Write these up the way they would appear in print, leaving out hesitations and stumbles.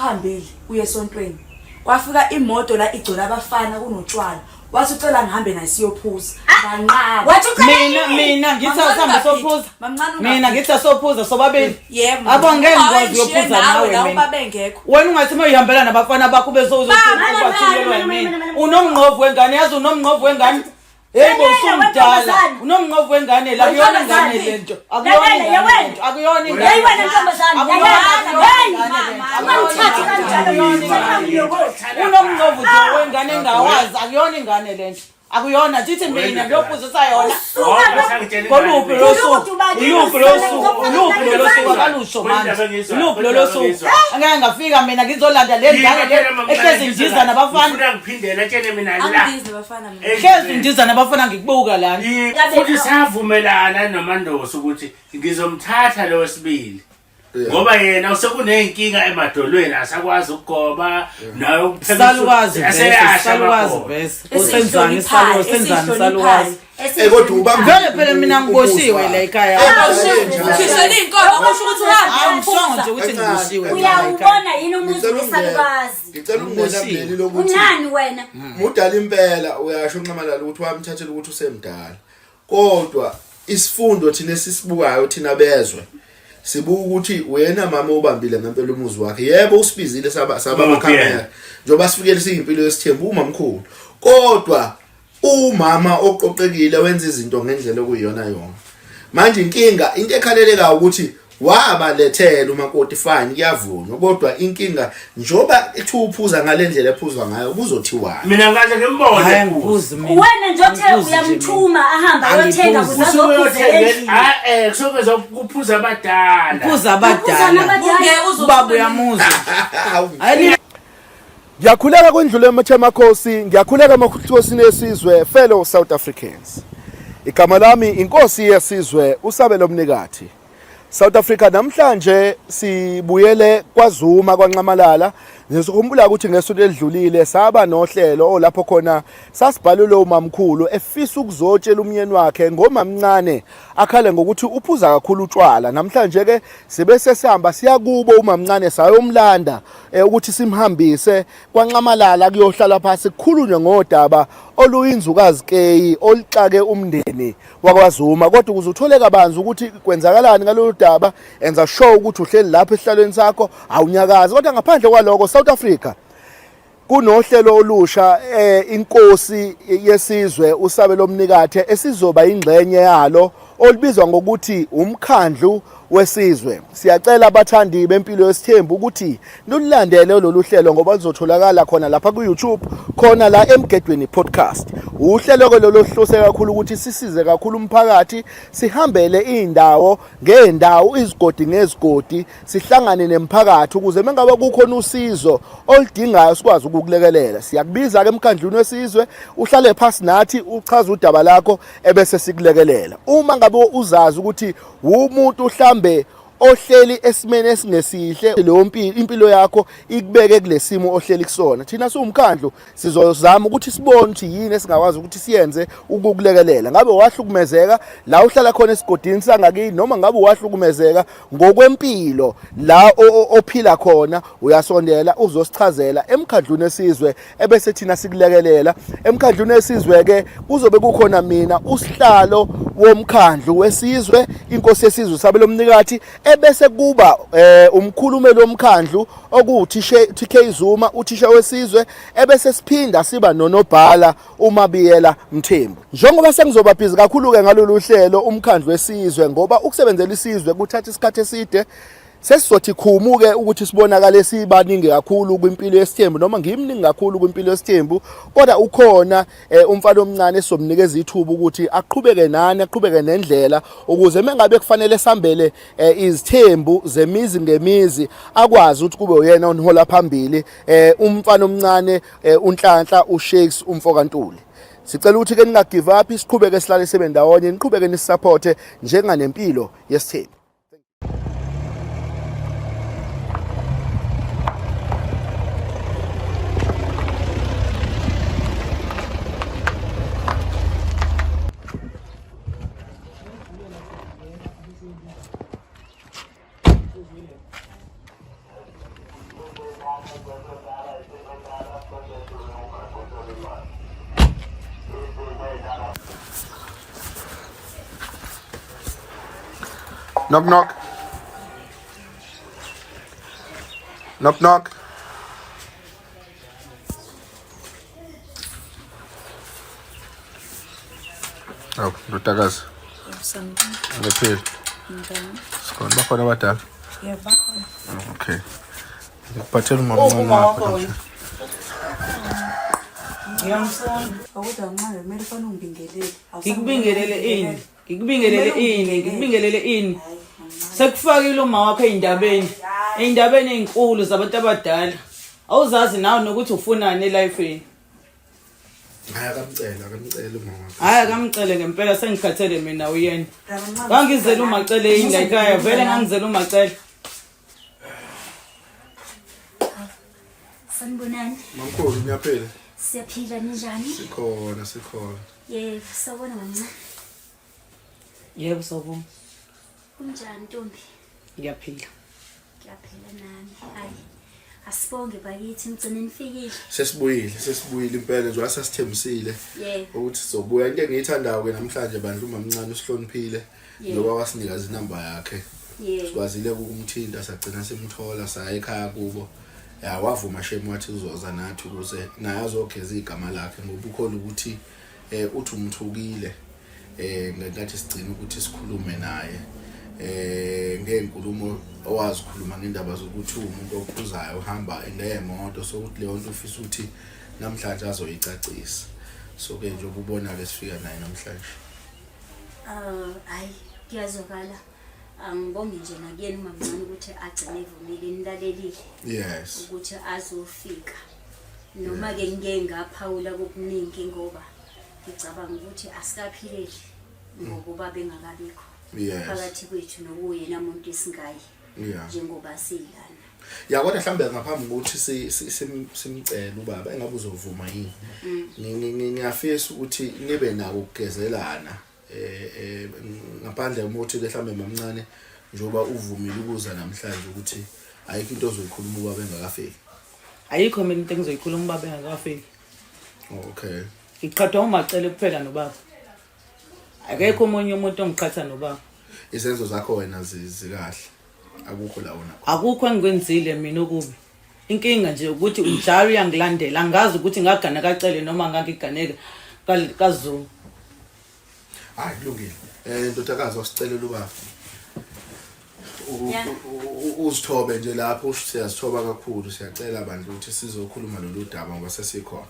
Usuhambile uye esontweni. Kwafika imoto la igcwele abafana kunotshwala. Wathi ucela ngihambe naye siyophuza. Nganqaba. Wathi ucela Mina yini? mina ngithi Mamncane asambe ungaphiki. sophuza. Mamncane Mina ungaphiki. ngithi asophuza sobabili. Yebo. Abo ngeke Uma ngikwazi ngishiye uyophuza nawe nawe la mina. uma bengekho. Wena ungathi uma uyihambela nabafana bakho bese Baba, mina. Unomngqovu wengane yazi unomngqovu wengane. Hey bo Lalela, usumdala. wentombazane. Unomngqovu wengane la akuyona ingane Wentombazane. lento. Akuyona Lalela, ingane yewena. lento. Akuyona ingane. Hey wena ntombazane, Akuyona lalela. ingane Hey, lento. ungangithathi kanjalo Akuyona mina. ingane. Unomngqovu nje wengane engawazi akuyona ingane lento. Akuyona ngithi mina ngiyophuzisa yona. Koluphi lolo suku? Iluphi lolo suku? Iluphi lolo suku? Akalusho manje. Iluphi lolo suku? Angeke ngafika mina ngizolanda le ngane le ehlezi ngidiza nabafana. Ngifuna ngiphindele etshele mina la. Angidizi nabafana mina. Hlezi ngidiza nabafana ngikubuka lana. Futhi savumelana noMandosi ukuthi ngizomthatha lo wesibili. Ngoba yena usekuneyinkinga emadolweni asakwazi ukugoba naye ukupheka Salukazi vese, salukazi vese. Usenzani salukazi, usenzani salukazi. Eh kodwa ubamba Vele phela mina ngiboshiwe la ekhaya. Ukhishela iy'nkomo kusho ukuthi uhambe Hayi ngishongo nje uyophuza. ukuthi ngiboshiwe mina la ekhaya. Uyawubona yini umuzi Ngicela ukungena. wesalukazi? Ngicela ukungena kuleli lokuthi Unani wena? mudala impela uyasho uNxamalala ukuthi wamthathela ukuthi usemdala. Kodwa isifundo thina esisibukayo thina bezwe sibuka ukuthi wena mama ubambile ngempela umuzi wakhe. Yebo usibizile saba saba Muphi amakhamera. yena? Njengoba sifikele siyimpilo yesithembu umamkhulu. Kodwa umama oqoqekile wenza izinto ngendlela okuyiyona yona. Manje inkinga into ekhalelekayo ukuthi wabalethela umakoti fine kuyavunywa kodwa inkinga njoba ethu uphuza ngalendlela ephuzwa ngayo kuzothiwani Mina ngaze Hayi ngimbone. angiphuzi mina. Wena nje othe Angiphuzi nje mina. uyamthuma ahambe ayothenga Angiphuzi. ukuze azophuza endlini. Ah eh kusuke zokuphuza abadala. Phuza abadala. Ungeke uze Ubaba uyamuzwa. Hayi Ngiyakhuleka kwindlu leMathemakhosi, ngiyakhuleka emakhosini esizwe, fellow South Africans. Igama lami inkosi yesizwe uSabelo Mnikathi. South Africa namhlanje sibuyele kwaZuma kwaNxamalala. Ngizokhumbula ukuthi ngesonto elidlulile saba nohlelo olapho khona sasibhalelwe umamkhulu efisa ukuzotshela umyeni wakhe ngomamncane akhale ngokuthi uphuza kakhulu utshwala. Namhlanje ke sibe sesihamba siya kubo umamncane sayomlanda ukuthi simhambise kwaNxamalala kuyohlala phansi kukhulunywe ngodaba oluyinzukazi keyi oluxake umndeni wakwaZuma. Kodwa ukuze uthole kabanzi ukuthi kwenzakalani ngalolu daba, enza sure ukuthi uhleli lapho esihlalweni sakho awunyakazi. Kodwa ngaphandle kwaloko, South Africa kunohlelo olusha inkosi yesizwe uSabelo Mnikathe esizoba ingxenye yalo olubizwa ngokuthi umkhandlu wesizwe. Siyacela abathandi bempilo yesithembu ukuthi nilulandele lolu hlelo ngoba luzotholakala khona lapha ku-YouTube, khona la Emgedweni Podcast. Uhlelo ke lolu oluhlose kakhulu ukuthi sisize kakhulu umphakathi, sihambele iy'ndawo ngey'ndawo, izigodi ngezigodi, sihlangane nemphakathi ukuze mengabe kukhona usizo oludingayo sikwazi ukukulekelela. Siyakubiza-ke emkhandlwini wesizwe, uhlale phasi nathi uchaze udaba lakho ebese sikulekelela. Uma ngabe uzazi ukuthi umuntu uhlambe ohleli esimeni esingesihle, leyo mpilo impilo yakho ikubeke kulesimo ohleli kusona, thina siwumkhandlu sizozama ukuthi sibone ukuthi yini esingakwazi ukuthi siyenze ukukulekelela. Ngabe wahlukumezeka la uhlala khona esigodini sangakini, noma ngabe wahlukumezeka ngokwempilo la ophila khona, uyasondela uzosichazela emkhandlwini esizwe ebese thina sikulekelela. Emkhandlwini esizwe ke kuzobe kukhona mina usihlalo womkhandlu wesizwe inkosi yesizwe Sabelo Mnikathi, ebese kuba umkhulumeli womkhandlu okuwuthishe TK Zuma, uthisha wesizwe, ebese siphinda siba nonobhala uMabiyela Mthembu. Njengoba sengizoba busy kakhulu ke ngalolu hlelo umkhandlu wesizwe, ngoba ukusebenzela isizwe kuthatha isikhathi eside, sesizothi khumu ke ukuthi sibonakale sibaningi kakhulu kwimpilo yesithembu, noma ngimningi kakhulu kwimpilo yesithembu, kodwa ukhona umfana omncane esizomnikeza ithuba ukuthi aqhubeke nani, aqhubeke nendlela, ukuze mengabe kufanele sambele izithembu zemizi ngemizi akwazi ukuthi kube uyena onihola phambili, umfana omncane uNhlanhla uShakes umfokaNtuli. Sicela ukuthi ke ninga give up, siqhubeke sihlale sibe ndawonye, niqhubeke nisupporte njenganempilo yesithembu. Knock knock. Knock knock. Awu, ndodakazi. Ngiyaphila. Sikhona bakhona abadala. Yebo bakhona. Okay. Ngikuphathela umama omncane wakho namhlanje. Ngiyamfuna. Kodwa mncane kumele ufane ungibingelele. Ngikubingelele ini? Ngikubingelele ini? Ngikubingelele ini? Sekufakile uma wakho ey'ndabeni. Ey'ndabeni ey'nkulu zabantu abadala. Awuzazi nawe nokuthi ufunani elifeni. Hayi akamcela, akamcela umama wakho. Hayi akamcele ngempela sengikhathele mina uyena. Ngangizela umacele yini la ekhaya vele ngangizela umacele. Sanibonani. Mamkhulu niyaphila? Siyaphila ninjani? Sikhona, sikhona. Yebo, sawubona mamncane. Yebo sawubona. Kunjani ntombi? Ngiyaphila. Ngiyaphila nami. Hayi. Asibonge bakithi nigcine nifikile. Sesibuyile, sesibuyile impela nje wasasithembisile Yebo. ukuthi sizobuya. Into engiyithandayo ke namhlanje bandla umamncane usihloniphile Yebo. njengoba wasinikeza inamba yakhe. Yebo. Sikwazile ukumthinta sagcina simthola saya ekhaya kubo. Ya wavuma shame wathi uzoza nathi ukuze naye azogeza igama lakhe ngoba ukhona ukuthi eh uthi umthukile eh ngenkathi sigcina ukuthi sikhulume naye eh ngenkulumo owazikhuluma ngendaba zokuthi umuntu ophuzayo uhamba ngemoto sokuthi leyo nto ufisa ukuthi namhlanje azoyicacisa so ke nje ubona ke sifika naye namhlanje Ah, hayi kuyazwakala. Angibonge nje nakuyena umamncane ukuthi agcine evumile nilalelile yes ukuthi azofika. Noma ke ngike ngaphawula kokuningi ngoba ngicabanga ukuthi asikaphileli ngokuba bengakabikho Yes. phakathi kwethu nokuyena muntu esingaye Yeah. njengoba siyilana. Ya kodwa mhlambe ngaphambi kokuthi simcele ubaba engabe uzovuma yini. Ngiyafisa ukuthi nibe nako ukugezelana eh eh ngaphandle ukuthi ke mhlambe mamncane njengoba uvumile ukuza namhlanje ukuthi ayikho into ozoyikhuluma ubaba engakafiki. Ayikho mina into engizoyikhuluma ubaba engakafiki. Okay. Ngiqhathwa umacele kuphela nobaba. Akekho omunye umuntu ongiqhatha nobaba. Izenzo zakho wena zikahle. Akukho la wona. Akukho engikwenzile mina okubi. Inkinga nje ukuthi njalo uyangilandela. Angazi ukuthi ngagana kacele noma ngangiganeka kaZuma. Hayi kulungile. Eh ndodakazi wasicelela ubaba. Uzithobe nje lapho siyazithoba kakhulu siyacela bandla ukuthi sizokhuluma lolu daba ngoba sesikhona.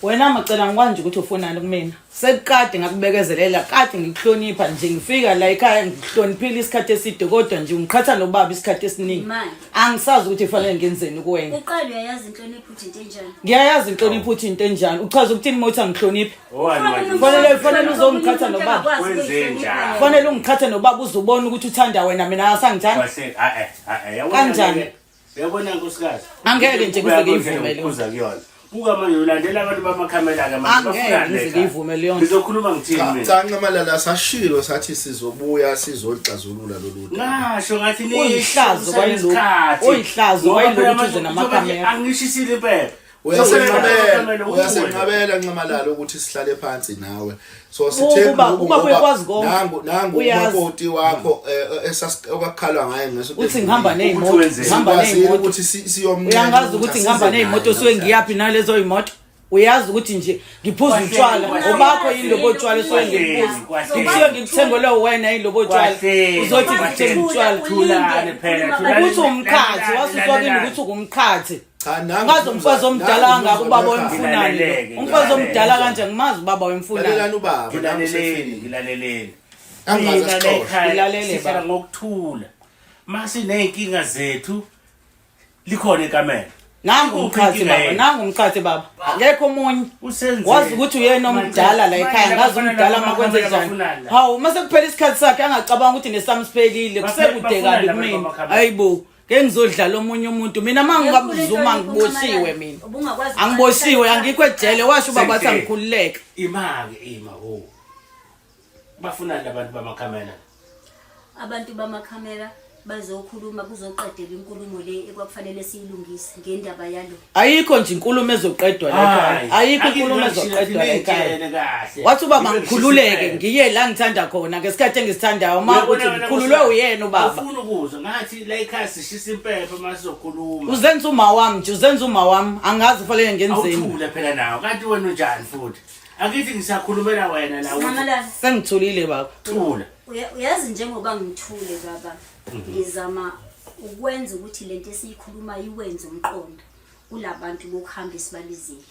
Wena Macela ngikwazi nje ukuthi ufunani kumina. Sekukade ngakubekezelela, kade ngikuhlonipha nje ngifika la ekhaya ngikuhloniphile isikhathi eside kodwa nje ungiqhatha nobaba isikhathi esiningi. Manje. Angisazi ukuthi kufanele ngenzeni kuwena. Uqala uyayazi inhlonipho uthi into enjani. Ngiyayazi inhlonipho uthi into enjani. Uchaza ukuthini uma uthi angihloniphi? Owani manje? Kufanele uzongiqhatha nobaba. Kwenzenjani? Kufanele ungiqhathe nobaba uzobona ukuthi uthanda wena mina asangithandi. Kwase a eh a yabona Kanjani? ke- Uyabona nkosikazi? Angeke nje ngize ngiyivume leyo Kuza kuyona. Buka manje ulandela abantu bamakhamera ke manje Angeke bafunani ngize la ekhaya? ngiyivume leyo nto. Ngizokhuluma ngithini mina? Cha Nxamalala sashilo sathi sizobuya sizolixazulula lolu daba. Ngasho ngathi ni Uyihlazo kwayilokhu. Uyihlazo kwayilokhu ukuthi uze namakhamera. Angishisile impepho. Uyasenqabela, uyasenqabela Nxamalala ukuthi sihlale phansi nawe. So sithe Ubaba uyakwazi konke. Nangu nangu Uyazi. umakoti wakho okwakukhalwa ngaye ngeso. Uthi ngihamba ney'moto, Ukuthi wenzeni? ngihamba Sikwazile ney'moto. ukuthi siyomncenga Uyangazi ukuthi ngihamba ney'moto suke ngiyaphi nalezo y'moto. Uyazi ukuthi nje ngiphuza Kwahle, utshwala kwahle. obakho yini lobo tshwala esuke Kwahle, ngiphuza. kwahle. Ngisuke ngikuthengele wena yini lobo tshwala. Kwahle, Uzothi kwahle. ngikuthenga utshwala. Thulani phela, thulani. Ukuthi umqhathi Lalelani, wasuswa kini lalelani. ukuthi ungumqhathi. Cha nangu Ngazi umfazi omdala nangu kangaka ubaba umzali wemfunani lo. Ngilaleleke, Umfazi omdala ngilalele. kanje ngimazi ubaba wemfunani. Lalelani ubaba nangu Ngilaleleni, usefile. ngilaleleni. Angaze Mina la asixoxe. ekhaya Ngilalele, sihlala baba. ngokuthula. Masiney'nkinga zethu likhona ikamelo. Nangu Ikuphi umqhathi inkinga baba, yenu? nangu umqhathi baba. Akekho omunye. Usenzeni? Wazi ukuthi uyena omdala la ekhaya, Manje ngazi labafana umdala laba makwenze bafunani njani. la? Hawu, mase kuphela isikhathi sakhe angacabanga ukuthi nesami siphelile, kusekude Bafunani kabi labantu kumina. bamakhamera? Hayibo, ngeke ngizodlala omunye umuntu. Mina mangingabuzuma ngiboshiwe mina. Angiboshiwe, angikho ejele, washo ubaba wathi Sengithe. angikhululeke. Ima-ke ima ho. Bafunani labantu bamakhamera? Abantu bamakhamera Bazokhuluma kuzoqedela inkulumo le ekwakufanele siyilungise ngendaba yalo. Ayikho nje inkulumo ezoqedwa la ekhaya. Ayikho inkulumo ezoqedwa la ekhaya. Wathi ubaba ngikhululeke ngiye la ngithanda khona ngesikhathi engisithandayo uma ukuthi ngikhululwe uyena ubaba. Ufuna ukuzwa ngathi la ekhaya sishisa impepho uma sizokhuluma. Uzenza uma wami nje uzenza uma wami angazi kufanele ngenzeni. Awuthule phela nawe kanti wena unjani futhi. Akithi ngisakhulumela wena la uthi. Sengithulile baba. Thula. Uyazi njengoba ngithule baba ngizama ukwenza ukuthi lento esiyikhuluma iwenze umqondo kulabantu bokuhamba esibabizile.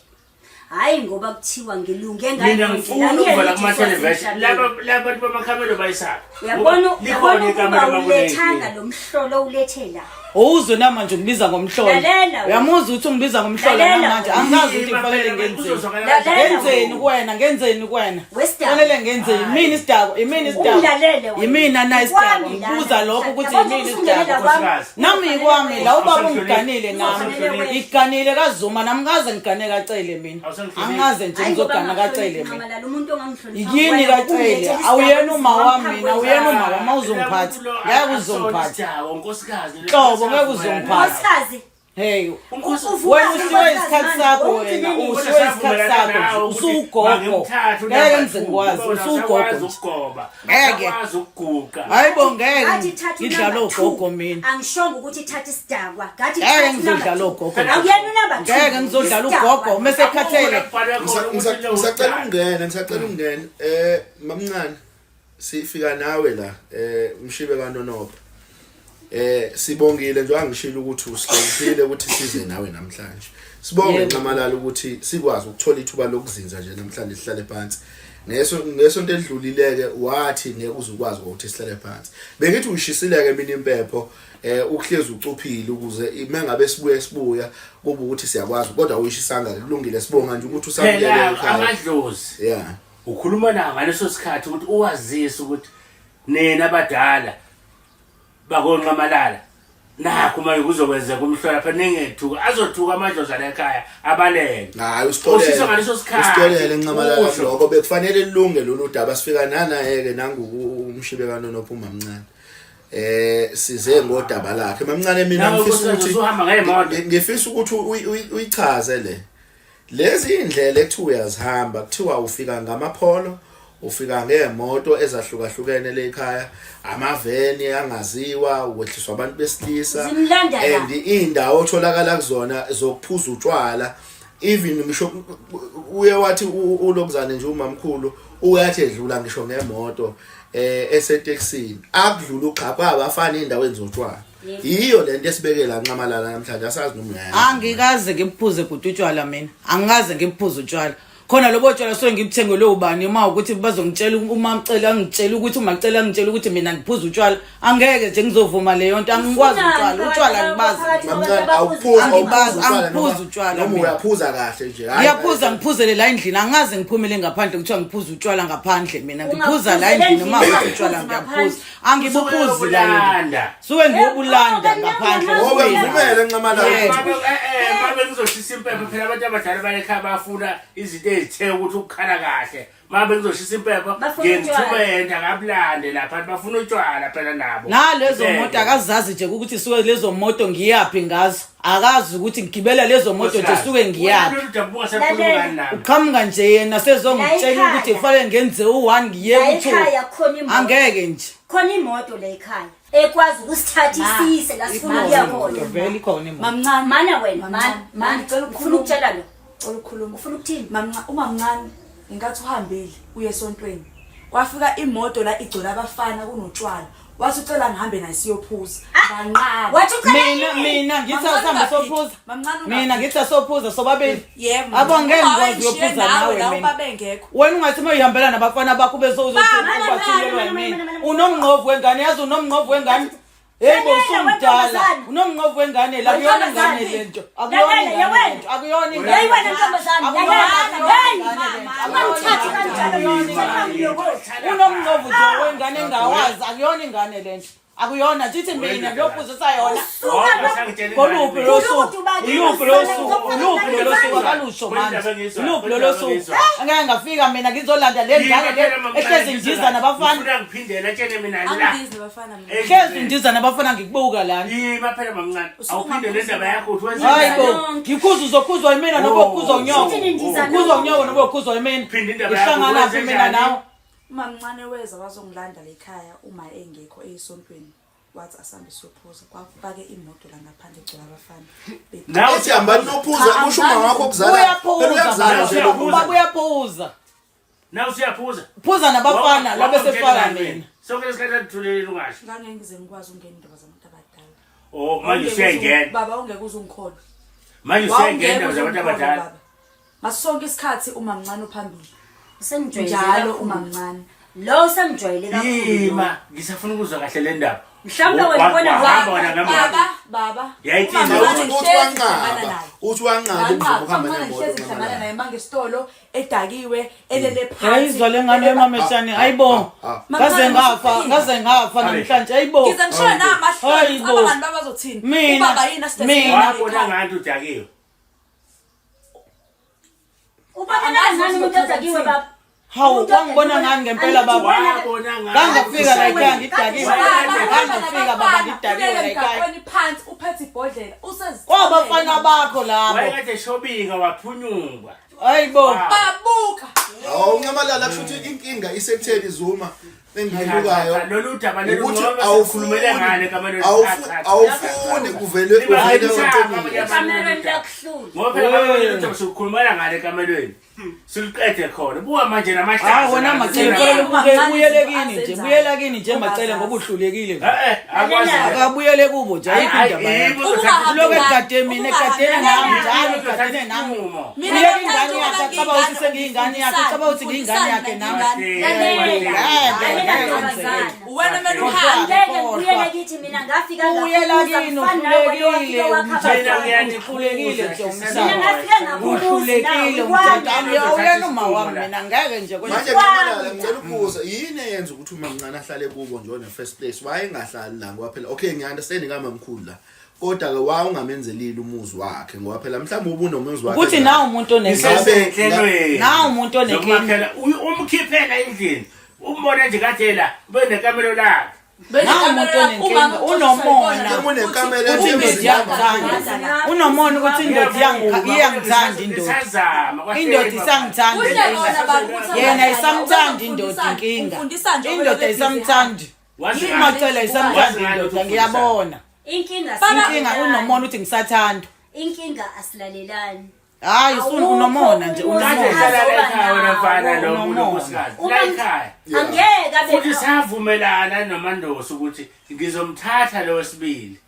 Hayi ngoba kuthiwa ngilunge Mina ngifuna ukuvala kuma television laba labantu bamakhamelo bayisaphi. Uyabona uyabona ukuba ulethanga lo mhlolo ulethe la. Owuzwe namanje ungibiza ngomhlolo. Lalela wena. Uyamuzwa ukuthi ungibiza ngomhlolo Lalela namanje wena. angazi ukuthi ngifanele ngenzeni. Lalela Ngenzeni kuwena ngenzeni kuwena. Wesidakwa. Fanele ngenzeni imina isidakwa imina isidakwa. Ungilalele wena. Imina na isidakwa Kwami lana. ngibuza lokho ukuthi Yabona imina usungenela isidakwa. kwami. Nami yikwami la ubaba ungiganile nami. Uzofanele wehle. Ngiganile kaZuma nami ngaze ngigane kaCele mina. Awusangihloniphi. Angaze nje Hayi ngoba ngizogana kaCele mina. ngingahloniphi umuntu ongangihloniphi. Yini kaCele? Awuyena uma wami mina, awuyena uma wami awuzongiphatha. Ngeke uzongiphatha. Unkosikazi. Hlobo ngeke uzongiphatha. Nkosikazi. Hey, Unkosikazi. wena ushiwe isikhathi sakho wena, ushiwe isikhathi sakho nje, usuwugogo. Ngeke ngize ngikwazi, usuwugogo nje. Ukugoba. Ngeke. Akwazi ukuguqa. Hayi bo ngeke Ngathi thatha ngidlala unumber two. ogogo mina. Angishongo ukuthi thatha isidakwa. Ngathi Ngeke thatha ngizodlala unumber two. ogogo. Awuyena unumber two. Ngeke ngizodlala Isidakwa. ugogo mese ekhathele. Ngisacela ukungena, ngisacela ukungena. Eh mamncane sifika nawe la eh umshibe kaNonopha. Eh sibongile nje angishilo ukuthi usihloniphile ukuthi size nawe namhlanje. Sibonge Yebo. Nxamalala ukuthi sikwazi ukuthola ithuba lokuzinza nje namhlanje sihlale phansi. Ngeso ngesonto elidlulileke wathi ngeke uze ukwazi ukuthi sihlale phansi. Bengithi ushisileke mina impepho eh ukuhlezi ucuphile ukuze mengabe sibuye sibuya kube ukuthi siyakwazi kodwa uyishisanga kulungile sibonga nje ukuthi usabuyele Phela ekhaya. amadlozi. Yeah. Ukhuluma nawo ngaleso sikhathi ukuthi uwazise ukuthi nina abadala bakonxamalala nakho manje kuzokwenzeka umhlola phela ningethuka azothuka amadlozi ala ekhaya abaleke Hayi usixolele. Usisa ngaleso sikhathi. Usixolele Nxamalala Usho. lokho bekufanele lilunge lolu daba sifika nanaye ke nangu umshibe kaNonopha umamncane. Eh size ngodaba lakhe. Mamncane mina Nawe ngifisa Nkosikazi, ukuthi usuhamba ngemoto. ngifisa ukuthi uyichaze le. Lezi indlela ekuthiwa uyazihamba kuthiwa ufika ngamapholo ufika ngemoto ezahlukahlukene le ekhaya amaveni angaziwa wehliswa abantu besilisa Zimlanda la. and indawo otholakala kuzona zokuphuza utshwala even ngisho uye wathi ulokuzane nje umamkhulu uyathi edlula ngisho ngemoto eh esetekisini akudlula ugxapha abafana endaweni zotshwala yiyo lento esibekela nxamalala namhlanje asazi noma uyayazi Angikaze ngibuphuze bhuti utshwala mina. Angikaze ngibuphuze utshwala. Khona lobo tshwala suke ngibuthengelwe ubani uma ukuthi bazongitshela uma mcela angitshela ukuthi umacela angitshela ukuthi mina ngiphuza utshwala. Angeke nje ngizovuma leyo nto angikwazi Ufunani utshwala. Utshwala phakathi angibazi. phakathi Mamncane kwabantu awuphuzi Angibazi, awuphuzi utshwala angiphuzi noma- utshwala noma mina. uyaphuza kahle nje hhayi. Ngiyaphuza ngiphuzele la endlini angaze ngiphumele ngaphandle kuthiwa ngiphuza utshwala ngaphandle mina ngiphuza la Ungaphuzela endlini uma endlini, ukuthi utshwala ungaphuzi ngiyaphuza angibuphuzi la endlini Uyobulanda. suke ngiyobulanda Eh, ngaphandle Ngoba kuwena. ngivumele Nxamalala Yebo. ukuthi Babe ngizoshisa impepho phela abantu abadala balekhaya bafuna izinto ezithe ukuthi ukukhala kahle. Mabe ngizoshisa impepho Bafuna ngiyengithumenda ngabulande lapha bafuna utshwala phela nabo. Nalezo Ngeke. moto akazazi nje ukuthi suke lezo moto ngiyaphi ngazo akazi ukuthi ngigibela lezo moto nje suke ngiyaphi Wena lolu daba ungasakhulumi ngani nami. uqhamuka nje yena sezongitshela La ukuthi ekhaya. kufanele ngenze u-one ngiye La ku-two ekhaya khona imoto. angeke nje Khona imoto la ekhaya ekwazi ukusithatha isiyise la sifuna ukuya khona. vele ikhona imoto Mamncane. Mana wena, mana, Mamncane, mana. ngicela Ufuna ukukhuluma. ukutshela lo. Cela ukukhuluma. Ufuna ukuthini? Mamncane, umamncane ngenkathi uhambile uye esontweni. Kwafika imoto la igcwele abafana kunotshwala. Wathi ucela ngihambe naye siyophuza. Nganqaba. Wathi ucela mina yini? mina ngithi Mamncane asambe ungaphiki. sophuza Mamncane mina ungaphiki. ngithi asophuza sobabili Yebo. abo ngeke Uma ngikwazi wayengishiye uyophuza nawe nawe la mina ubaba engekho. wena ungathi uma uyihambela nabafana bakho bese Mama, uzothini mama, mina mama, mama. unomngqovu wengane yazi unomngqovu wengane Hey bo Lalela, usumdala wentombazane. unomngqovu wengane la akuyona ingane Wentombazane. lento akuyona Lalela, ingane yewena. lento akuyona ingane Hey wena ntombazane, Akuyona lalela. Hey, ingane lento. Akuyona nje mina ngiyophuzisa yona. Suka Koluphi lo suku? Iluphi lo suku? Iluphi lolo suku akalusho manje? Iluphi lolo suku? Angeke ngafika mina ngizolanda le ngane le ehlezi ngidiza nabafana. Ngifuna ngiphindele etshele mina la. Angidizi nabafana mina. Hlezi ngidiza nabafana ngikubuka lana. Yima phela mamncane. Awuphinde le ndaba yakho uthi wenze. Hayi bo, ngikhuza uzokhuzwa yimina noba ukhuzwa unyoko. Futhi nindiza Ukhuzwa unyoko noba ukhuzwa yimina. Phinda indaba yakho, Ngihlangana phi wenze mina njani? nawe? Umamncane weza wazongilanda la ekhaya uma engekho eyisontweni. Wathi asambe siyophuza. Kwakupake imoto la ngaphandle igcwele abafana. Nawe Ethi hambani nophuza kusho uma wakho okuzala. Phela Uyaphuza uyakuzala nje lo muntu. baba uyaphuza. Nawe usuyaphuza. Phuza nabafana la bese faka mina. Sonke lesikhathi athulele ungasho. Ngangeke ngize ngikwazi ukungena indaba zabantu abadala. Oh manje usuyangena. Baba ungeke uze ungikholwe. Manje usuyangena indaba zabantu abadala. Baba. Ngaso sonke isikhathi umamncane uphambili. Usemjwayele Njalo kakhulu. umamncane. Lo usemjwayele kakhulu. Yima ngisafuna ukuzwa kahle le ndaba. Mhlawumbe wena ubona Wahamba wena ngemoto. Baba, baba. Yayithini Umamncane Uthi ngihlezi wanqaba. ngihlangana naye. Uthi wanqaba ukuvuma ukuhamba Nganqaba, nemoto. ngihlezi ngihlangana naye mangesitolo edakiwe elele phansi. Yayizwa le ngane emameshane ayibo. Ah, Ngaze ngafa, ngaze ngafa namhlanje ayibo. Ngize ngisho namahloni Hayibo. abantu babazothini. Mina, Ubaba yini asihlezi mina. Wabona ngathi udakiwe. Ubonakala ngani umuntu odakiwe baba? Hawu, wangibona ngani ngempela baba? Wabona ngathi. Ngangafika la ekhaya ngidakiwe. Ngangafika baba ngidakiwe la ekhaya. Emgaqweni phansi uphethe ibhodlela usezi. Kwabafana bakho labo. Wayekade shobika waphunyuka. Hayibo. Babuka. Awu Nxamalala kusho ukuthi inkinga isekutheni Zuma engiyibukayo. Lolu daba lolu Ukuthi ngoba awufuni sikhulumele ngale kamelweni. awufuni kuvele uvele amaqiniso. Ekamerweni kuyakuhlula. Ngoba phela kamelweni lolu sikhulumela ngale kamelweni. Siluqede khona. Buka manje namahlazo. Hayi wena Macele Ngeke ngicela umamncane ubuyele izinto kini nje, azenzayo. buyela kini nje Macele ngoba uhlulekile nje. Eh eh akwazi. Akabuyele kubo nje ayikho indaba yakhe. Uloku egade mina egadene nami njalo egadene nami. Mina Uyeka ingane ngiyaqala yakhe ukuba acaba ukuthi sengiyingane yakhe, acaba ukuthi ngiyingane yakhe nami. Lalela. Ngeke, Lalela ngeke ntombazana. Wena kumele uhambe. Angeke ngibuyele kithi mina ngafika Buyela ngaphumuza kini kufana nawe wena uhlulekile wafika wakha abantwana. uhlulekile nje Mina ngafika ngaphumuza Uhlulekile umthatha awuyena uma wami mina ngeke nje Manje kwenze. Nxamalala ngicela ukubuza yini eyenza ukuthi umamncane ahlale kubo nje on the first place wayengahlali la ngoba phela okay ngiya-understand kamamkhulu la kodwa ke wawungamenzelile umuzi wakhe ngoba phela mhlawumbe ubunomuzi wakhe Ukuthi nawu umuntu onenkinga. Isesenhlelweni. Nawu umuntu onenkinga. Zokumakhela, umkhiphela endlini. Umbone nje kade la ube nekamelo lakhe. Nawu umuntu onenkinga, unomona. Unekamelo Uthi indoda iyangithanda. Unomona ukuthi indoda iyangithanda indoda. Isazama. Indoda isangithanda. Kuhle kona baba ukuthi Yena isamthanda indoda inkinga. Indoda isamthandi. Umacele isamthanda indoda ngiyabona. Inkinga Inkinga unomona uthi ngisathandwa. Inkinga asilalelani. Hayi usuna unomona nje Kade unomona. hlala la ekhaya wena mfana lo muntu Unomona. nkosikazi. La ekhaya. Angeke abe Futhi savumelana noMandosi ukuthi ngizomthatha lo wesibili.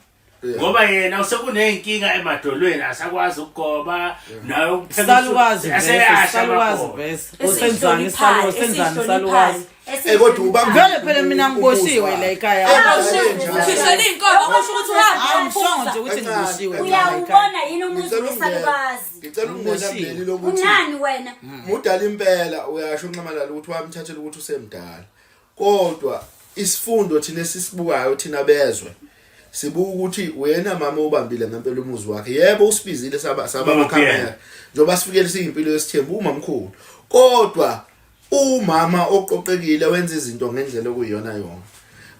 Ngoba yena usekuneyinkinga emadolweni asakwazi ukugoba naye ukupheka Salukazi vese, aseyasha salukazi amabhola. vese. Usenzani salukazi, usenzani salukazi. Eh kodwa ubamba Vele phela mina ngiboshiwe la ekhaya. Ukhishela iy'nkomo kusho ukuthi uhambe Hayi ngishongo nje uyophuza. ukuthi ngiboshiwe mina la ekhaya. Uyawubona yini umuzi Ngicela ukungena wesalukazi? ngicela ukungena kuleli lokuthi Unani wena? mudala impela uyasho uNxamalala ukuthi wamthathela ukuthi usemdala kodwa isifundo thina esisibukayo thina bezwe sibuka ukuthi wena mama ubambile ngempela umuzi wakhe yebo usibizile saba saba Mama amakhamera njengoba sifikele siyimpilo yesithembu umamkhulu kodwa umama oqoqekile wenza izinto ngendlela okuyiyona yona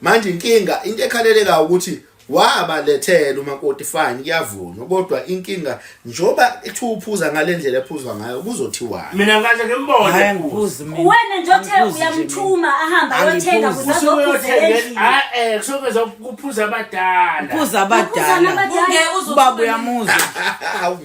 manje inkinga into ekhalelekayo ukuthi wabalethela umakoti fine kuyavunywa kodwa inkinga njoba ethu uphuza ngalendlela ephuzwa ngayo kuzothiwani Mina ngaze ngimbone. Hayi ephuza. angiphuzi mina. Wena nje othe Angiphuzi nje mina. uyamthuma ahambe ayothenga Angiphuzi. kuze azophuzela endlini. Ah eh kusuke zokuphuza abadala. Phuza abadala. Ungeke uze Ubaba uthumele- uyamuzwa.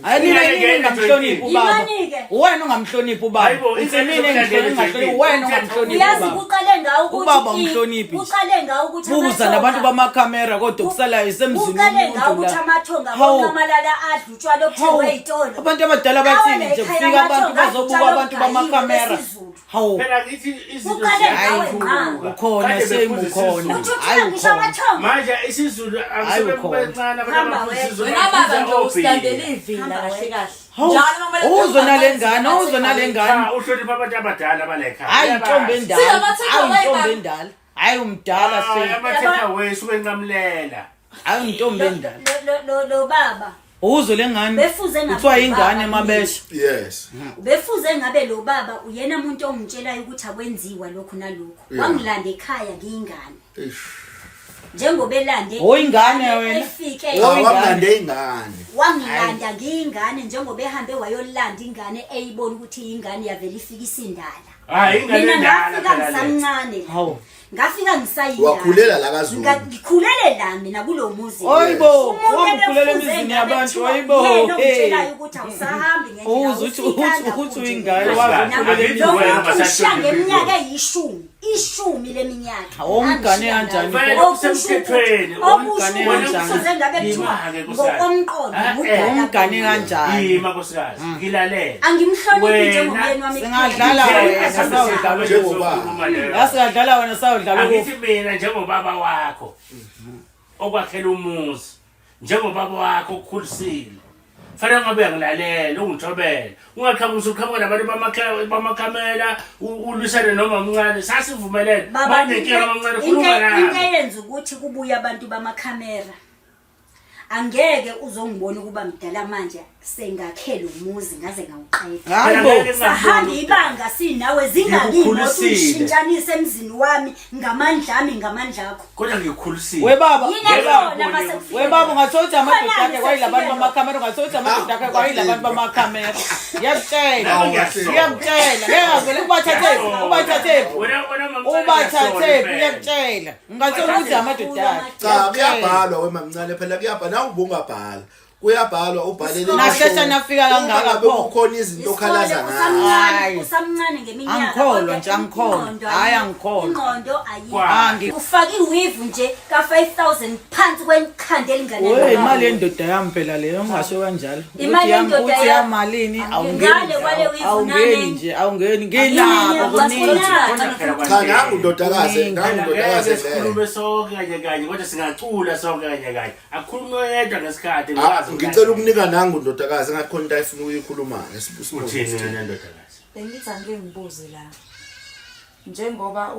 Hayi nina yini ungamhloniphi ubaba. Yimani-ke. Wena ungamhloniphi ubaba. Hayibo, Uthi mina engihloniphi wena ungamhloniphi Uyazi ubaba. kuqale ngawo ukuthi Ubaba umhloniphi nje. Uqale ngawo ukuthi Buza amathonga- nabantu bamakhamera kodwa kusalayo isemzini Uqale ngawo womuntu ukuthi la. amathonga Hawu. konkamalala adla utshwala Hawu, obuthengwe ey'tolo. abantu abadala bathini Awele nje ekhaya kufika abantu amathonga adla bazobuka utshwala abantu obugayiwe bamakhamera. besiZulu. Hawu. Phela ngithi izinto Uqale ngawe ziyaqhubuka. Ukhona Kade same bephuza ukhona. isiZulu. Uthi Hayi uthula ngisho ukhona. amathonga. Manje isiZulu Hayi, ukhona. akusebencane abantu Hamba abaphuza wena. isiZulu. Wena baba nje baphuza usilandela obhiya. ivila kahle kahle. Hawu, Njalo uma kumele uzwe nale ngane, uzwe nale ngane. Cha uhlonipha abantu abadala bala ekhaya. Hayi intombi endala. Sinama-take Hayi away, intombi baba. endala. Hayi umdala Hayi, se. ama take away suke nqamulela. Hayi intombi endala. Lo baba Uzwe lengane. Befuze ngabe Kuthiwa ingane ubaba mabesha. Yes. Befuze ngabe lo baba uyena muntu ongitshelayo ukuthi akwenziwa lokhu nalokhu. Yeah. Wangilanda ekhaya ngiyingane. Eish. Njengoba elande Oyingane wena. efike Cha Oyingane. wamlande ingane. wangilanda ngiyingane njengoba ehambe wayolanda ingane eyibona ukuthi ingane yavele ifika isindala. Hayi ingane Mina endala ngafika phela le. ngisamncane la. Hawu. Ngafika ngisayingane. Wakhulela la kaZulu. Ngikhulele la mina kulo muzi. Oyibo, Umuntu wamkhulela ebefuze emizini ngabe yabantu, kuthiwa oyibo. yena Hey. ongitshelayo ukuthi awusahambi ngendlela, Uze uthi awufikanga uthi uthi kunje. uyingane Nami- waze Angithi Lo wena muntu basatshela ushiya ngeminyaka impilo. eyishumi, ishumi leminyaka. Awumgane Angishiya kanjani? ngayo. Fanele Okusho kusemthethweni. ukuthi- okusho Umgane ukuthi kanjani? kufuze ngabe kuthiwa Yima-ke, nkosikazi. ngokomqondo Ah, eh. mudala Umgane kumina. kanjani? Yima nkosikazi, ngilalele. Angimhloniphi Wena- njengomyeni wami Singadlala kuphela. wena, sawudlala Njengoba. Yasingadlala wena sawudlala Angithi ukufa. mina njengobaba wakho okwakhela umuzi njengobaba wakho okukhulisile fanele ngabe uyangilalela ungithobele ungaqhamuki usuqhamuka nabantu bamakhamela ulwisane noma mncane sasivumelene Baba, banenkinga mamncane khuluma into nami eyenza ukuthi kubuye abantu bamakhamera angeke uzongibona ukuba mdala manje sengakhe lo muzi ngaze ngawuqeda Hayi bo. sahamba ibanga sinawe zingaki imoto Ngikukhulisile. uyishintshanise emzini wami ngamandla ami ngamandla akho kodwa ngikukhulisile We baba. yini ekhona mase kufika We baba ungathola ukuthi amadoda Khona akhe kwayilabantu ngisefikelo. bamakhamera ungathola ukuthi amadoda akhe kwayilabantu bamakhamera. Ngiyakutshela. Nami ngiyasola. Ngiyakutshela. Ngeke avele ubathathe ubathathe Wena- wena mamncane ubathathe ngiyasola impela. ngiyakutshela. Ungathola ukuthi amadoda akhe. Cha kuyabhalwa wemamncane phela kuyabhalwa nawe ubungabhala. Kuyabhalwa ubhalele. Nashesha nafika kangaka Uma ngabe pho. kukhona izinto okhalaza Isikole ngazo. usamncane Hayi. usamncane ngeminyaka Angikholwa kodwa nje, angikholwa. ingqondo Hhayi, ayikho. angikholwa. ingqondo ayikho Kwa- ufake iweave nje ka-5000 phansi kwekhanda elingane We imali yendoda yami phela leyo ungasho kanjalo. Imali yendoda Uthi ya- yamalini awungeni. Ngale kwale ndawo, weave Awungeni nane. nje awungeni nginabo kuningi. Kodwa phela Cha kwanje- nangu ndodakazi, Kuningi. nangu ndodakazi Ngeke sikhulume sonke kanye kanye kodwa singacula sonke kanye kanye akukhulunywe yedwa ngesikhathi Ah, ngikwazi ngicela ukunika nangu ndodakazi engathi khona into ayifuna ukuyikhuluma uthini wena ndodakazi Bengithi angike ngibuze la. Njengoba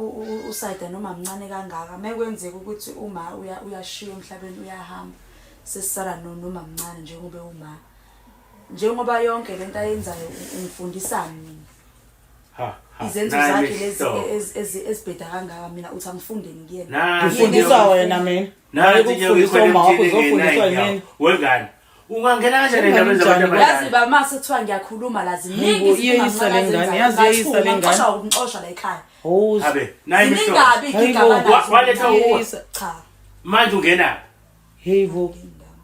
uSayida noma mncane kangaka, mekwenzeka ukuthi uma uyashiya emhlabeni uyahamba, sesisala noma mncane njengoba uma. Njengoba yonke lento ayenzayo ungifundisani mina? Ha, ha, Izenzo nayi zakhe lezi imihlobo. ezibheda kangaka mina uthi angifundeni kuyena. Nansi Ngifundiswa inyoka- wena mina. nansi Hayi inyoka ukufundiswa ikhwele uma wakho emthini uzofundiswa ingenayo yimina. wengane ungangena kanjani Ungane endabeni zabantu njani? Yazi abadala ba mase kuthiwa ngiyakhuluma la ziningi Hayibo, iyeyisa le ngane, yazi iyeyisa le ngane. Ngixosha ngixosha la ekhaya. Awuzwa. habe nayi Ziningi imihlobo kabi inkinga Hayibo. abanazo. Waletha uwe. Iyeyisa. Cha. manje ungenaphi Hey bo.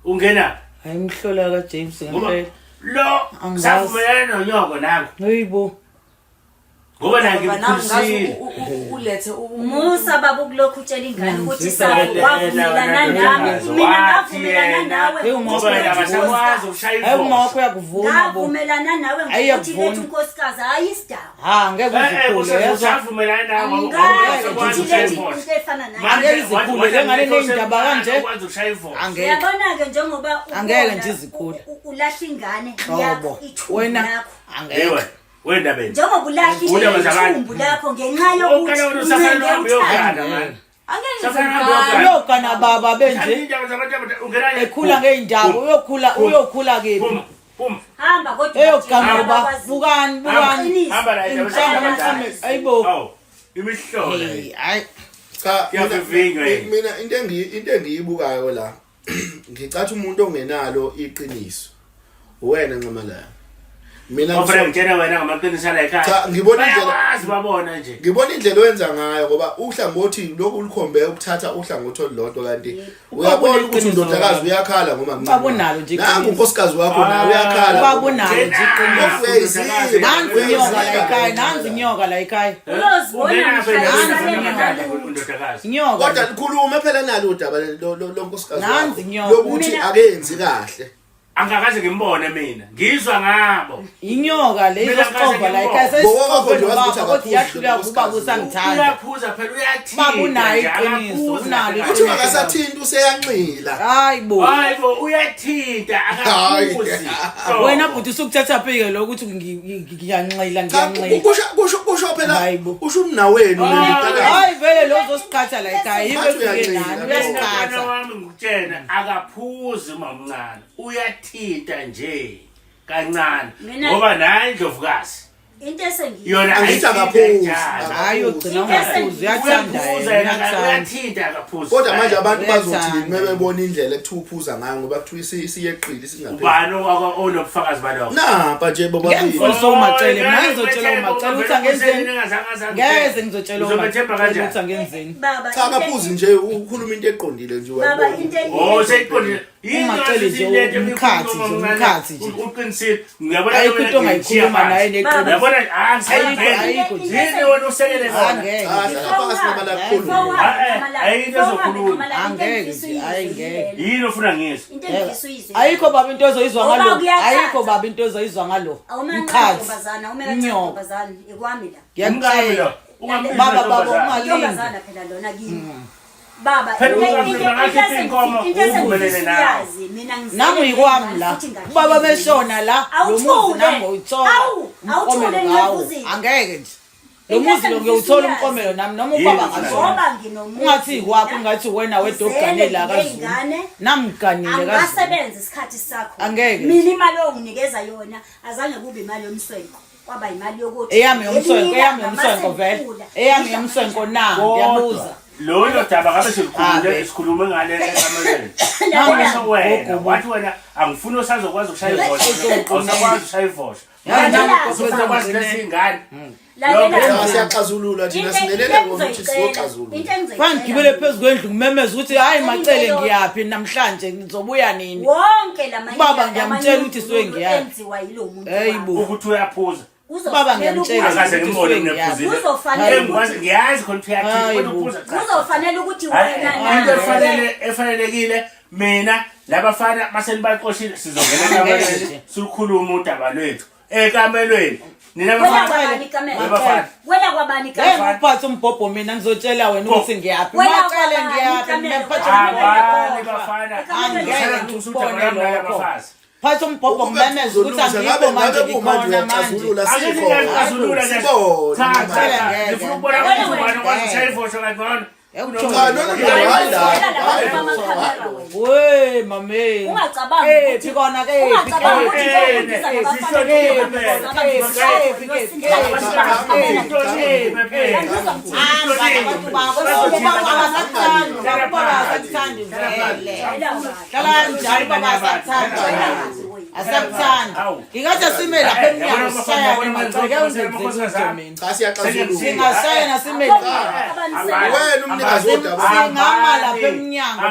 ungenaphi Hayi imhlola ka James ngoba ngempela. lo Angazi. savumelana nonyoko nangu Hey bo. ngoba naye Ngoba nami ngazi ngimkhulisile ulethe Musa baba ukulokhu utshela ingane ukuthi Ngiyamzwisa sawo le- wavumelana le- nami le- mina wathi ngavumelana yena. nawe Hey, uma ngoba yena abasakwazi ukushaya Hayi uma wakho ivosi uyakuvuma bo. ngavumelana nawe Ayi, ngokuthi iyakuvuna. letha unkosikazi hayi isidaba Ha ngeke Eh, eh, uzikhule yezwa. usavumelana nawe angikaze abasakwazi ukuthi ukushaya lethe ivosi into efana nayo Manje, Angeke izikhule, wathi- le ngane wathi iney'ndaba kanje. akwazi ukushaya ivosi Angeke. uyabona-ke njengoba Angeke ubona nje izikhule. ulahla ingane yakho Qobo. ithumbu Wena lakho angeke. Ewe, wendabeni njengoba ulahla Undaba zabantu. ithumbu lakho ngenxa yokuthi Oqala wena usafanele uncenge uhambe uthando uyogana mani Angeke Safana ngize uyogana. Uyogana baba benje Indaba zabantu abadala, ungena nje. ekhula ngey'ndaba uyokhula uyokhula kephi? Phuma, phuma. hamba kodwa Eyogana ubatshele ba abakwaziyo. bukani bukani. Hamba la indaba Inhlamba zabantu abadala. mhlawumbe ayibo. Awu, imihlola. Hey, hayi. Cha mina- Kuyavivinywa yini? mina into engi into engiyibukayo la ngicatha umuntu ongenalo iqiniso uwena Nxamalala mina Ofuna ngitshela wena ngamaqiniso ala ekhaya. Cha, ngibona indlela- Bayakwazi babona nje. ngibona indlela owenza ngayo ngoba uhlangothi lokhu ulikhombe ukuthatha uhlangothi olulodwa kanti uyabona ukuthi iqiniso undodakazi wena. uyakhala ngoba mncane. Ubaba unalo nje nangu iqiniso. unkosikazi wakho naye uyakhala Ubaba unalo nje iqiniso. Uyayiziba, Nansi inyoka la uyayiziba. ekhaya, nansi inyoka la ekhaya. Uyozibona Ungena mhla phela isale indaba nalutho. zabantu, undodakazi. Inyoka. kodwa likhulume phela nalo udaba lonkosikazi Nansi wakho inyoka. lokuthi Mina- akenzi kahle. Angikaze ngimbone mina. Ngizwa ngabo. Inyoka le Mina izosixova la ekhaya Ngokwakho sesixove nje wazi ukuthi nobaba kodwa akaphuzi iyahluleka lo ubaba nkosikazi. usangithanda. Uyaphuza phela uyathinta. Baba unayo nje, iqiniso, akaphuzi unalo kahle. Kuthiwa akasathinti useyanxila. Hayi bo. Hayi bo uyathinta akaphuzi. So, Wena bhuti usukuthatha phi-ke lo ukuthi ngiyanxila Cha ngiyanxila. kusho kusho kusho phela Hayi bo. usho umnawenu nendodakazi. Hayi vele lo uzosiqhatha la ekhaya yiko Bathi efike uyanxila, nani lo. Mntwana uyasiqhatha. wami ngikutshena akaphuzi mamncane uyathinta nje kancane Mina- ngoba naye indlovukazi Into esengiyi yona Angithi ayithinta akaphuzi. njalo. Hayi ugcina ungaphuzi uyathanda Uyaphuza yena yena uyathanda. uyathinta akaphuzi Kodwa manje abantu Uyathanda. bazothini mebebona indlela ekuthiwa uphuza ngayo ngoba kuthiwa isiyeqile isingaphezulu. ubani onobufakazi balokho Napa nje Ngeke bobabili. ngifundise uMacele, mina ngizotshela uMacele ukuthi angenzeni. Ngeze ngizotshela Ngizomethemba uMacele kanjani? ukuthi angenzeni. Baba Cha akaphuzi nje ukhuluma into eqondile nje Baba uyabona. into Oh seyiqondile. UMacele nje, umkhathi nje, umkhathi nje. Uqinisile. Ngiyabona Ayikho into ongayikhuluma naye neqiniso. Uyabona Ayikho, ayikho nje. Yini wena usekele kona? Angeke. Cha hlala phansi noma la kukhuluma. Angeke nje, hayi ngeke. Yini ofuna ngizwe? Into engifisa uyizwe. Ayikho baba into ozoyizwa Ngoba ngalo. kuyathatha. Ayikho baba into ozoyizwa ngalo. Awumane Mkhathi. ntombazana, awumele Inyoka. ntombazana, ikwami la. Umkami lo. Ngiyakutshela. Ungambizi Baba, baba, intombazane. ungalingi. Intombazana phela lona kimi. Baba, Phela into- ungambi into- bangakhipha into inkomo, into engifisa uvumelene nawe. uyazi, mina ngizele Nami yikwami ngengane la. futhi ngakhile Ubaba ingane. beshona la, lo muzi Awuthule. nami ngiyowuthola. Awu, awuthule Umqomelo ngawo. ngiyakuzile. Angeke nje. Lo Into muzi lo engifisa ngiyowuthola uyazi. umqomelo nami noma Yini ubaba ufuna ngashona. Ngoba nginomuzi. Ungathi ikwakho ungathi wena wedwa oganele akaZulu. Ngizele Nami ngiganile kaZulu. Angasebenza isikhathi sakho. Angeke. Mina imali onginikeza yona azange kube imali yomswenko. Kwaba imali yokuthi Eyami yomswenko, ngelinye eyami ilanga yomswenko vele. masengikhula, Eyami ngidla yomswenko na, Kodwa, ngiyabuza. Lolo daba ngabe silukhulumile Ave. sikhulume ngale ekamereni. Lalela. Washo wena, Gogo. wathi wena angifuni osazokwazi ukushaya ivosho. Awusakwazi ukushaya ivosho. Yazi nami Usakwazi lezi ingane. Lalela. Cha siyaxazulula thina Into- singenele into ngona ukuthi engizoyicela, siyoxazulula. into engizoyicela Fana ngigibele mina, phezu kwendlu ngimemeze ukuthi hayi Macele Into ngiyaphi namhlanje ngizobuya nini. wonke la Ubaba ngiyamtshela ukuthi suke ngiyaphi. enziwa yilo muntu Hey wakho. bo. Ukuthi uyaphuza. Kuzofanele Baba ngiyamtshela. ukuthi- Akaze ngimbone Ukuthi unephuzile. Kuzofanele Engikwazi ukuthi- ngiyazi khona ukuthi uyathinta Hayi kodwa bo. uphuza cha. kuzofanele ukuthi Hayi, wena into naye efanele efanelekile mina labafana masenibaqoshile sizongena ekamelweni Nje. silukhulume udaba lwethu ekamelweni nina Wena bafana kwabani ikamelo? Webafana. Wena kwabani Ngeke ikamelo? ngikuphathe umbhobho mina ngizotshela wena ukuthi ngiyaphi. Wena Macele kwabani ngiyaphi ikamelo? mina ngiphathe Hambani umbhobho. bafana Ekamelweni. Angeke Ngizosala ngikubone ngilungisa udaba lwami lokho. labafazi. Phatha umbhobho Ukube ngimemeze ukuthi uzolungisa, angikho ngabe manje ngabe kumanje ngikhona manje. uyaxazulula Ake sikhona. ningixazulula nje. Sibone. Cha, cha, Ngicela cha. ngeke. Ngifuna ukubona Wena ukuthi ubani wena. okwazi ukushaya ivosho kangcono. Cha no no no hayi la. Wena la Hayi bantu lo. bamakhamera wena. We mame. Ungacabangi Eh ukuthi- phikona ke. Ungacabangi ukuthi Eh, njengoba eh, nabafana sihloniphe. Abantu babo ubaba abasakuthandi, ubaba abasakuthandi vele. Hlala kanjalo ubaba asakuthandi. Asakuthandi. Ngingathi sime lapha emnyango sishayane Macele ngeke ungenzele lutho mina. Cha siyaxazulula. Singashayana sime lapha. Wena umnikazi wodaba. Singama lapha emnyango.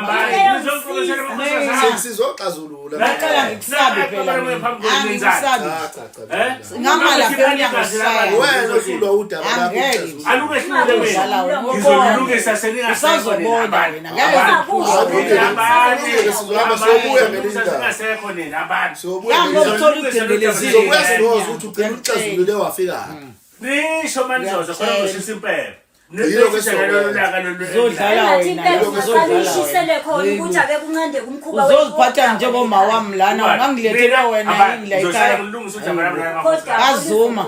Sizoxazulula. Ngicela ngikusabe phela mina. Angikusabi. Cha cha cha. Singama lapha emnyango sishayane. Wena ohlulwa udaba lakho Angeke. uxazulula. Alukehlule mina. Ngizolulungisa seningasekho nina Usazobona abantu. wena. Ngeke Alungile. Alungile, sizohamba siyobuya ngelinye ilanga. Singasekho nina abantu. Siyobuya Yami ngelinye ngokuthola ugengelezile. Sizobuya sizoza ukuthi ugcina uxazulule wafika. Nisho manizozo khona kushisa impepho. Yilo ke sizokwenza. Zodlala Engathi wena. impela Uzodlala uyishisele khona wena. ukuthi ake kunqande umkhuba Uzoziphatha njengoma wami lana ungangilethela wena yini la Ngizosala ekhaya. ngilungisa udaba lami Kodwa Kazuma.